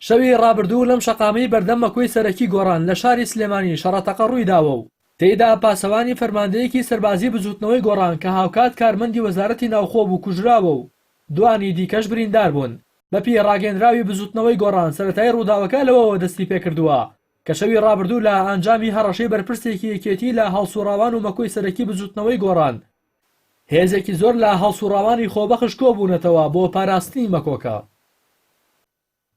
شەوی ڕابردوو لەم شەقامەی بەردەم مەکۆی سەرەکی گۆڕان لە شاری سلێمانی شەڕەتەقە ڕوویداوە و تێیدا پاسەوانی فەرماندەیەکی سەربازی بزووتنەوەی گۆڕان کە هاوکات کارمەندی وەزارەتی ناوخۆ بوو کوژراوە و دوانی دیکەش بریندار بوون. بەپێی ڕاگەیەندراوی بزووتنەوەی گۆڕان سەرەتای ڕووداوەکە لەوەوە دەستیپێکردووە کە شەوی ڕابردوو لە ئانجامی هەڕەشەی بەرپرسێکی یەکێتی لە هەڵسوڕاوان و مەکۆی سەرەکی بزووتنەوەی گۆڕان هێزێکی زۆر لە هەڵسوڕاوانی خۆبەخش کۆبوونەتەوە بۆ پاراستنی مەکۆکە.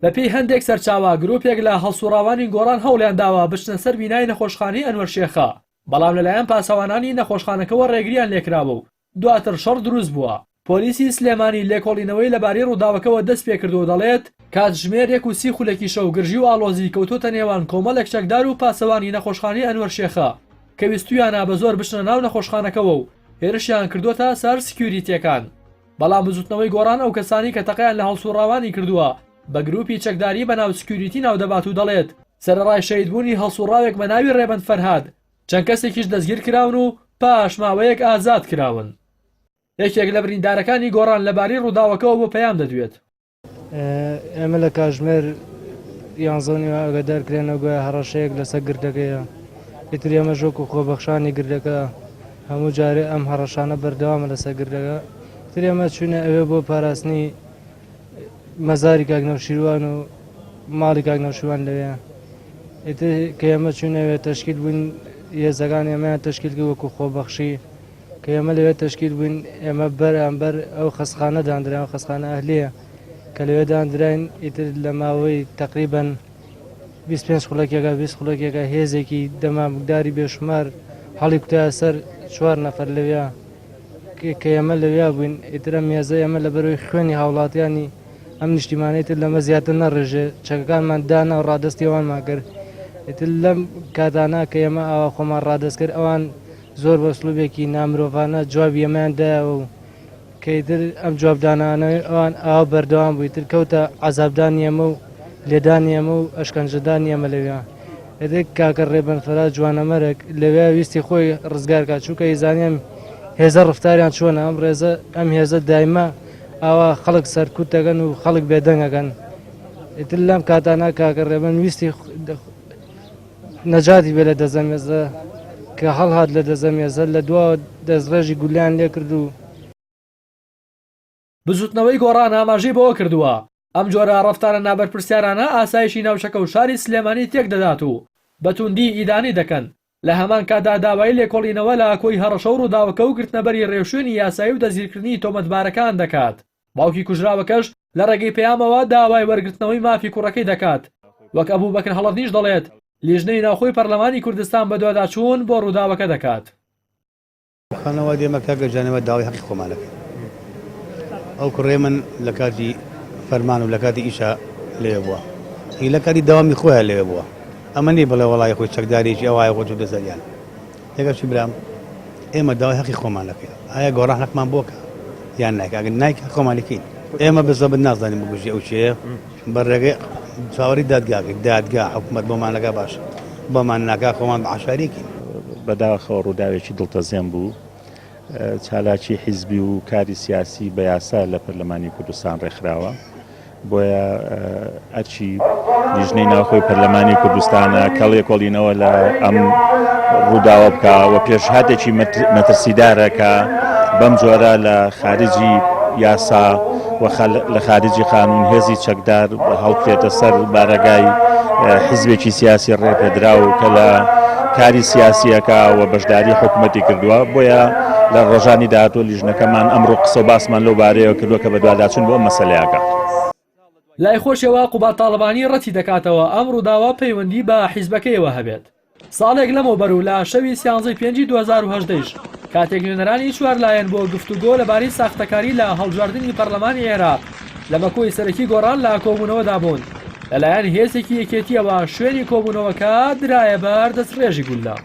بەپێی هەندێک سەرچاوە، گروپێک لە هەڵسوڕاوانی گۆڕان هەوڵیانداوە بچنە سەر بینای نەخۆشخانەی ئەنوەر شێخە، بەڵام لەلایەن پاسەوانانی نەخۆشخانەکەوە ڕێگریان لێکراوە و دواتر شەڕ دروستبووە. پۆلیسی سلێمانی لێکۆڵینەوەی لەبارەی ڕووداوەکەوە دەستپێکردووە و دەڵێت، کاتژمێر یەک و سی خولەکی شەو گرژی و ئاڵۆزی کەوتۆتە نێوان کۆمەڵێک چەکدار و پاسەوانی نەخۆشخانەی ئەنوەر شێخە کە ویستویانە بە زۆر بچنە ناو نەخۆشخانەکەوە و هێرشیان کردۆتە سەر سکیوریتیەکان. بەڵام بزوتنەوەی گۆڕان ئەو کەسانەی کە تەقەیان لە هەڵسوڕاوانی کردووە بە گروپی چەکداری بە ناو سکیوریتی ناودەبات و دەڵێت، سەرەڕای شەهیدبوونی هەڵسوڕاوێک بە ناوی ڕێبەند فەرهاد، چەند کەسێکیش دەستگیرکراون و پاش ماوەیەک ئازاد کراون. یەکێک لە بریندارەکانی گۆڕان لەبارەی ڕووداوەکەوە بۆ پەیام دەدوێت. ئێمە لە کاژمێر یانزە و نیوە ئاگادار کرێنەوە گوایە هەڕەشەیەک لەسەر گردەکەیە ئیتر ئێمەش وەکو خۆبەخشانی گردەکە هەموو جارێ ئەم هەڕەشانە بەردەوامە لەسەر گردەکە تر ئێمە چوینە ئەوێ بۆ پاراستنی مەزاری کاک نەوشیروان و ماڵی کاک نەوشیروان لەوێ ئیتر کە ئێمە چوینەوێ تەشکیل بووین هێزەکان ئێمەیان تەشکیل کرد وەکو خۆبەخشی کە ئێمە لەوێ تەشکیل بووین ئێمە بەرامبەر ئەو خەستخانە داندراین ئەو خەستخانە ئەهلیە کە لەوێ داندراین ئیتر لە ماوەی تقریبا 25 خولەکێکە 20 خولەکێکە هێزێکی دەمامکداری بێشومار هەڵی کوتایە سەر چوار نەفەر لەوێ کە ئێمە لەوێ بووین ئیتر ئەم هێزە ئێمە لەبەرەوەی خوێنی هاوڵاتیانی ئەم نیشتیمانەی تر لەمە زیاتر نەڕێژێ چەکەکانمان دانا و ڕادەستی ئەوانمان کرد ئیتر لەم کاتانە کە ئێمە ئاوا خۆمان ڕادەست کرد ئەوان زۆر بە ئسلوبێکی نامرۆڤانە جوابی ئێمەیان دایەوە و کە ئیتر ئەم جوابدانانەوەی ئەوان ئاوا بەردەوام بوو ئیتر کەوتە عەزابدانی ئێمە و لێدانی ئێمە و ئەشکەنجەدانی ئێمە لەوێ ئیتر کاکە ڕێبەند فەرهاد جوانەمەرگ لەوێ ویستی خۆی ڕزگار کات چونکە ئەیزانی ئەم هێزە ڕفتاریان چۆنە ئەم ڕێزە ئەم هێزە دایمە ئاوا خەڵک سەرکوت دەکەن و خەڵک بێدەنگ ئەکەن ئیتر لەم کاتانە کاکە ڕێبەند ویستی نەجاتی بێ لە دەزەمێزە کە هەڵهات لە دەزەمێزە لە دواوە دەستڕێژی گولیان لێکرد و. بزوتنەوەی گۆڕان ئاماژەی بەوە کردووە، ئەم جۆرە ڕەفتارە نابەرپرسیارانە ئاسایشی ناوچەکە و شاری سلێمانی تێکدەدات و بە توندی ئیدانەی دەکەن، لە هەمان کاتدا داوای لێکۆڵینەوە لە کۆی هەڕەشە و ڕووداوەکە و گرتنەبەری ڕێوشوێنی یاسایی و دەستگیرکردنی تۆمەتبارەکان دەکات. باوکی کوژراوەکەش لە ڕێگەی پەیامەوە داوای وەرگرتنەوەی مافی کوڕەکەی دەکات، وەک ئەبوبەکر هەڵەدنیش دەڵێت، لیژنەی ناوخۆی پەرلەمانی کوردستان بەدواداچوون بۆ ڕووداوەکە دەکات. خانەوادەی ئێمە کاکە جان ئێمە داوای هەقی خۆمان ئەکەین ئەو کوڕەی من لە کاتی فەرمان و لە کاتی ئیشا لەوێ بووە هی لە کاتی دەوامی خۆیان لەوێ بووە ئەمە نیە بڵێ وەڵی خۆی چەکدارێکی ئەوایە خۆ چووتە سەریان لەگەڵ چی برام ئێمە داوای هەقی خۆمان دەکەین ئایا گۆڕان حەقمان بۆکە یان نایکا ئەگەر نایکا خۆمانی کەین ئێمە بزەبت نازانین بگوژی ئەو چێ بە ڕێگەی چاوەڕی دادگاکەین دادگا حکومەت بۆمانەکە باش بۆمان ناکا خۆمان بە عەشایرێکین. بەداخەوە ڕووداوێکی دڵتەزێن بوو. چالاکی حیزبی و کاری سیاسی بە یاسا لە پەرلەمانی کوردستان ڕێکخراوە. بۆیە ئەرکی لیژنەی ناوخۆی پەرلەمانی کوردستانە کە لێکۆڵینەوە لە ئەم ڕووداوە بکا و پێشهاتێکی مەترسیدارە کە بەم جۆرە لە خارجی یاسا و لە خارجی قانون هێزی چەکدار هەڵبکرێتە سەر بارەگای حیزبێکی سیاسی ڕێپێدراو کە لە کاری سیاسیەکە و بەشداری حکوومەتی کردووە بۆیە لە ڕۆژانی داهاتوو لیژنەکەمان ئەمڕۆ قسە و باسمان لەو بارەیەوە کردووە کە بەدواداچوون بۆ ئەم مەسەلەیە بکات. لای خۆشیەوە قوباد تاڵەبانی ڕەتی دەکاتەوە ئەم ڕووداوە پەیوەندی بە حیزبەکەیەوە هەبێت. ساڵێک لەمەوبەر و لە شەوی سیانزەی پێنجی 2018 یش کاتێک نوێنەرانی چوار لایەن بۆ گفتوگۆ لەبارەی ساختەکاری لە هەڵبژاردنی پەرلەمانی عێراق لە مەکۆی سەرەکی گۆڕان لە کۆبوونەوەدا بوون لەلایەن هێزێکی یەکێتییەوە شوێنی کۆبوونەوەکە درایە بەر دەستڕێژی گوللە.